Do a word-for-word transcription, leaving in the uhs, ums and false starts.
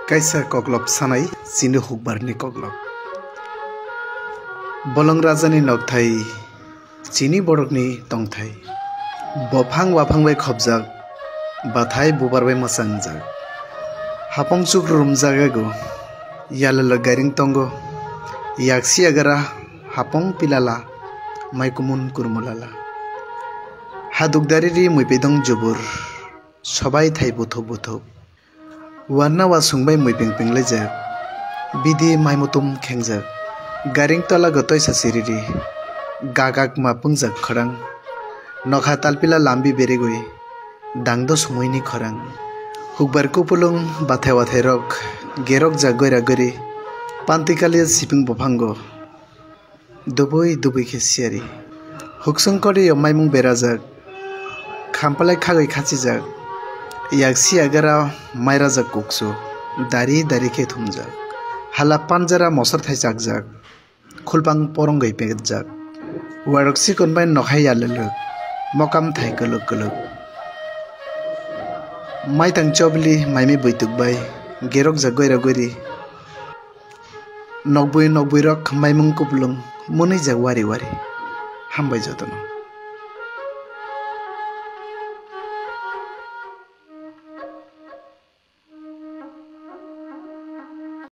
Kaisa koklop sanai chini hukbarni koklop. Bolong rajani nokthai, chini borokni tongthai. Bophang waphang bai khopjak, bathai bubar bai mwchangjak. Hapong chuk rumjak ego, yalolo gairing tongo. Yaksi agara hapong pilala, maikumun kurmulala. Haduk dariri muipidong jubur, sobai thai buthuk buthuk. Wanna wasung bai muiping ping laijak, bidi maimutum khengjak. Garing tola gotoi sa siriri, gagak ma pungjak khorang. Nokha talpila lambi berigwi, dangdo sumuini khorang. Hukbar kupulung bathai wathai rok, gerok jak goira gori, pantikali siping bophango. Dubui dubui khe siyari. Huksung korio maimung berajak. Khampalai khagwi khachijak. Yaksi agara mairajak kuksu. Dari dari khe thumjak. Hala panjara mosor thai chakjak. Khulpang porongwi pekjak. Warok sikon bai nokhai yalwlwk. Mokam thai kwlwk kwlwk. Maitang chobli maimi buituk bai. Gerokjak goira goiri. Nokbui nokbui rok maimung kupulung munijak wari wari. Hambai jotono.